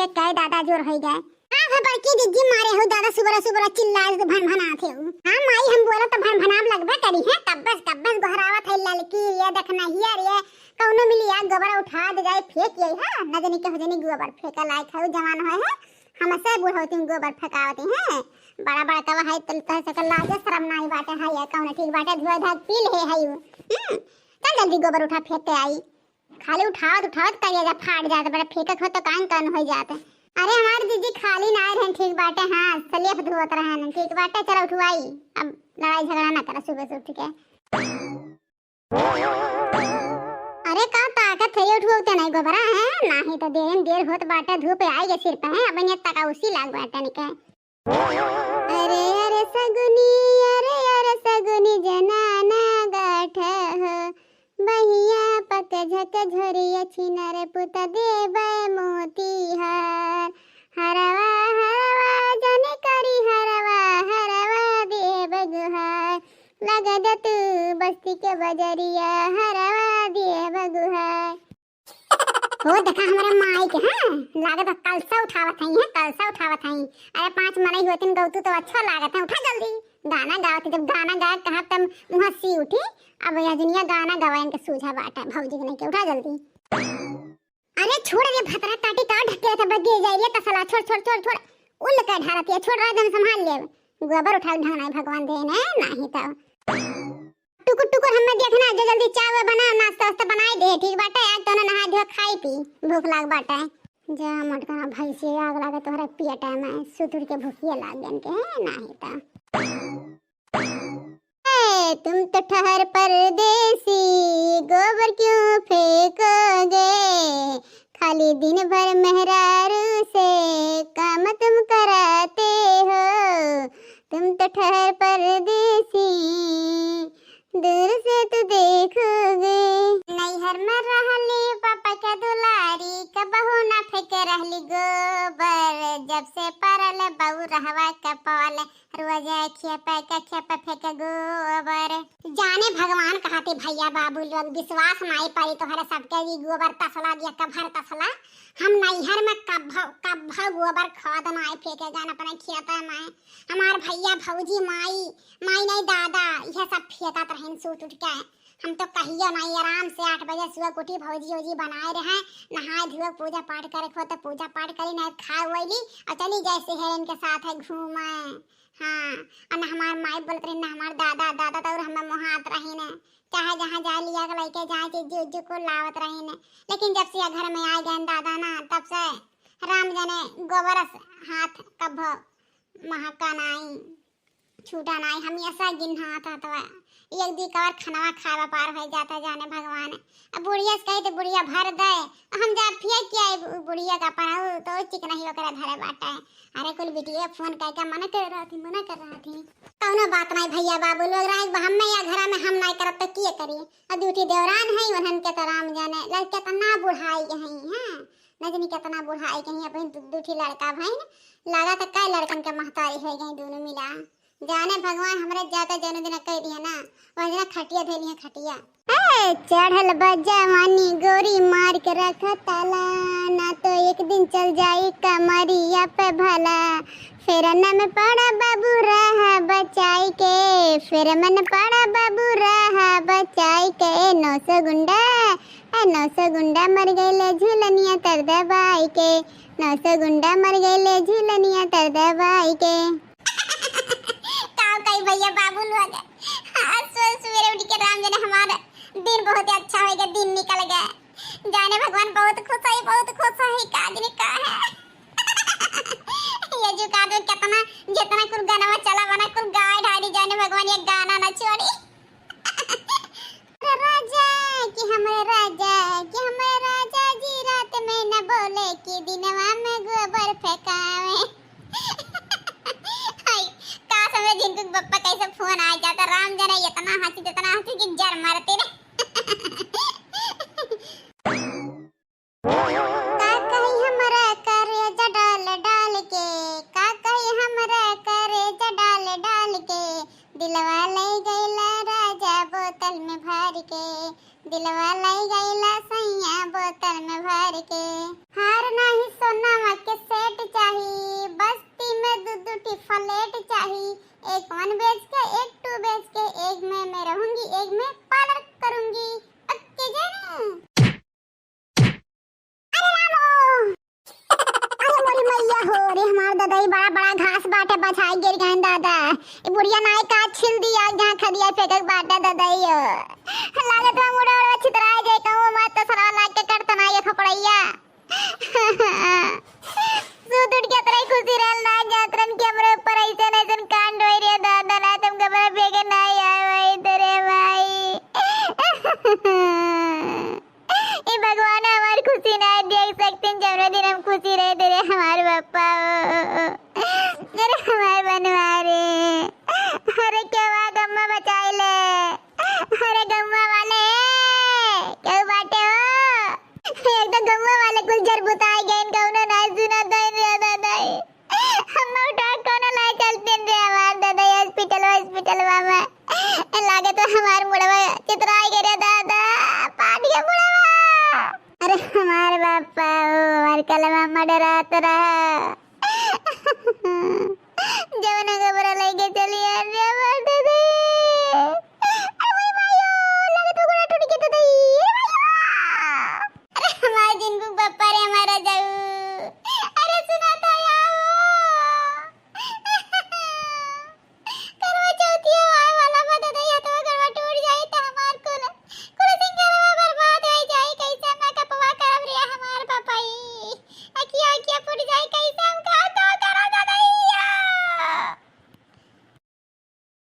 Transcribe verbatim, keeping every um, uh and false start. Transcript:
कहे दादा जोर होइ गए। हाँ, हाँ, बड़की जिज्जी मारे हो दादा, सुबह सुबह चिल्लाए तो भन भनात है। हाँ माई, हम बोला तो भन भनाब लगबे करी है। कब्बस कब्बस गोहरावत है ललकी, ये देखना हियर ये कौनो मिली आ गोबर उठा दे जाए फेंक यही है। न जानी के हो जानी गोबर फेंका लायक है, उ जवान है, है। हमसे बुढ़ौती में गोबर फेंकावती है। बड़ा बड़ा कवा है तल तह से लाजे शरम नाही बाटे है, ये कौन ठीक बाटे धुआ धाग पी ले है यू। हम्म, चल जल्दी गोबर उठा फेंक के आई। खाली उठावत उठावत करिया जा फाट जात, बड़ा फेंकत हो तो कान कान हो जात। अरे हमार जिज्जी खाली ना रहन, ठीक बाटे, हाँ, सलेफ धोवत रहन, ठीक बाटे, चल उठवाई, अब लड़ाई झगड़ा ना करा सुबह से उठ के। अरे का ताकत है, उठवते नहीं गोबरा है, नाही तो देर देर होत बाटे, धूप आई के सिर पे है, अब ये तका उसी लाग बाटे निके। अरे अरे सगुनी, अरे अरे सगुनी जनाना गाठ हो, बहिया पक झक झोरिया छिनर पुत देबै मोतीहार। हरवा हरवा जन करी हरवा, हरवा देब गुहार। लग जा तू बस्ती के बजरिया, हरवा देब गुहार। हो देखा हमारे माई के, हाँ, लागत है कलसा उठावत हई, हैं, कलसा उठावत हई। अरे पाँच मनई होतिन गौतू तो अच्छा लागत है, उठा जल्दी। गाना गावत है, जब गाना गाए कहा तब मुँह सी उठी। अब यह दुनिया गाना गवाए इनके सूझा बाटे, भौजी के नहीं के, उठा जल्दी। अरे छोड़ रे भतरा काटी का ढकेलत है, बगिए जाई रे तसला, छोड़, छोड़, छोड़, छोड़। उल का ढारत है, छोड़ राज हम संभाल लेब। गोबर उठाल ढंग नहीं भगवान देने, नाही तो। टुकुर टुकुर हमें देखना, जो जल्दी चाय वाय बना, नाश्ता वास्ता बनाई दे, ठीक बाटे? आज तो ना नहा धोआ खाई पी, भूख लाग बाटे। जा मोटका भैंसी आग लागे तोहरा पियटा में, सुतुर के भूखिए लाग गन के, नाही तो। ए, तुम तो ठहर परदेसी, गोबर क्यों फेंकोगे? खाली दिन भर मेहरारू से काम तुम कराते हो। तुम तो ठहर परदेसी, दूर से तो देखोगे। नैहर में रहली पापा के दुलारी, कबहू ना फेंके रहली गोबर। जब से परल बउरहवा के पाले, रोज खेपे के खेपे फेंके गोबर। जाने भगवान कहते भैया बाबू लोग, विश्वास नाई पड़ी तोहरे सबके ई गोबर तसला दिया, कभर तसला। हम नैहर में कब्भो, कब्भो गोबर खाद नाई फेंके जान अपने खेते में। हमार भैया भौजी माई, माई नहीं दादा, यह सब फेंकत रहन सूत उठ के। हम तो कहियो नहीं, आराम से आठ बजे सुबह के उठी, भौजी वौजी बनाए रहे, नहाए धोए, पूजा पाठ करे खो तो पूजा पाठ करी, नहीं खाए वैली और चली जाए शहरन के साथ है घूमे। हाँ, और न हमार माई बोलत रही, न हमार दादा, दादा तो और हमें मोहात रही ने, चाहे जहाँ जाए लिया के लइके जाए, चिज्जू उज्जू को लावत रही ने। लेकिन जब से यह घर में आ गए दादा ना, तब से राम जाने गोबरस हाथ कब्बो महका नाई, छूटा नाई, हमेशा गिन्हात हतवा। एक दी कवर खनवा खावा पार हो जाता, जाने भगवान। अब बुढ़िया से कही तो बुढ़िया भर दे, हम जा फेंक के आई बु-, बुढ़िया का अपन, उ तो चिक नहीं ओकरा धरे बाटे। अरे कुल बिटिया फोन करके मना कर रहा थी, मना कर रहा थी। कौनो बात नहीं भैया बाबू लोग, रहे हम में या घरा में हम नहीं करब तो किए करी। अब दूठी देवरान है, उन्हन के तो राम जाने, लड़के तो ना बुढ़ाई के हैं, हाँ। न जानी कितना बुढ़ाई के ही अपन दू, दू ठी लड़का भइन, लगा त कई लड़कन के महतारी हो गई दोनों मिला। जाने भगवान हमरे जाता जौन दिन कह दिया ना, वह दिन खटिया धैली है खटिया। ए, चढ़ल बा जवानी गोरी मार के रख ताला, ना तो एक दिन चल जाई कमरिया पे भला। फेरन में पड़ा बाबू रहा बचाई के, फेरन में पड़ा बाबू रहा बचाई के। नौ सौ गुंडा, ए, नौ सौ गुंडा मर गइले झूलनिया तर दबाई के, नौ सौ गुंडा मर गइले झूलनिया तर दबाई के। का कही भैया बाबू लोग, आज सुबह सुबेरे उठ के राम जाने हमारा दिन बहुत ही अच्छा हो गया, दिन निकल गया। जाने भगवान बहुत खुश है, बहुत खुश है, का जाने का है। ये जो का दे कितना, जितना कुल गाना चला बना कुल गाए ढाई दी, जाने भगवान ये गाना ना छोड़ी। अरे राजा कि हमरे राजा कि हमरे राजा जी रात में न बोले कि दिनवा में गोबर फेंकावे। हाय, का समझे जिनको बप्पा कैसे फोन आ जाता, राम जाने इतना हंसी, इतना हंसी कि जर मरते रे। का कही हमरा करेजा डाल डाल के, का कही हमरा करेजा डाल डाल के, दिलवा ले गइला राजा बोतल में भर के, दिलवा ले गइला सैया बोतल में भर के। हार नाही सोनावा के हो रे हमार ददई, बड़ा बड़ा घास बाटे, बछाई गिर गए दादा। ई बुढ़िया नाई का छिल दिया, जहाँ खदिया फेंकक बाटे ददई। लागत बा मुड़ा उड़ा छितराए जाए कहूँ, मत तो सरवा लाग के कटत ना ये थपड़ैया। सूत उठ के अतरे खुशी रहल ना जात रहन कि हमरे ऊपर ऐसन ऐसन कांड होई रे दादा, ना तुम कपड़ा फेंके ना आए वही तेरे भाई। ई भगवान हमार खुशी ना देख सकते, जौने दिन हम खुशी रहे तेरे हमार पापा हो। अरे हमार बनवा रे, अरे केहू आ गम्मा बचाई ले, अरे गम्मा वाले, केहू बाटे हो? एक तो गम्मा वाले कुल जर बुताई गए, कौनो ना सुना दई रे दादा। हम उठा कोनो ला चलते रे हमार दादा, hospital, hospital में। ए, लागे तो हमार मुड़वा चितराई गे रे दादा, पाट के मुड़वा। अरे हमार बापा, ओ हमार कलवा मडरात रहा। जवन गोबरा लेके चली आ रे हमार दादा।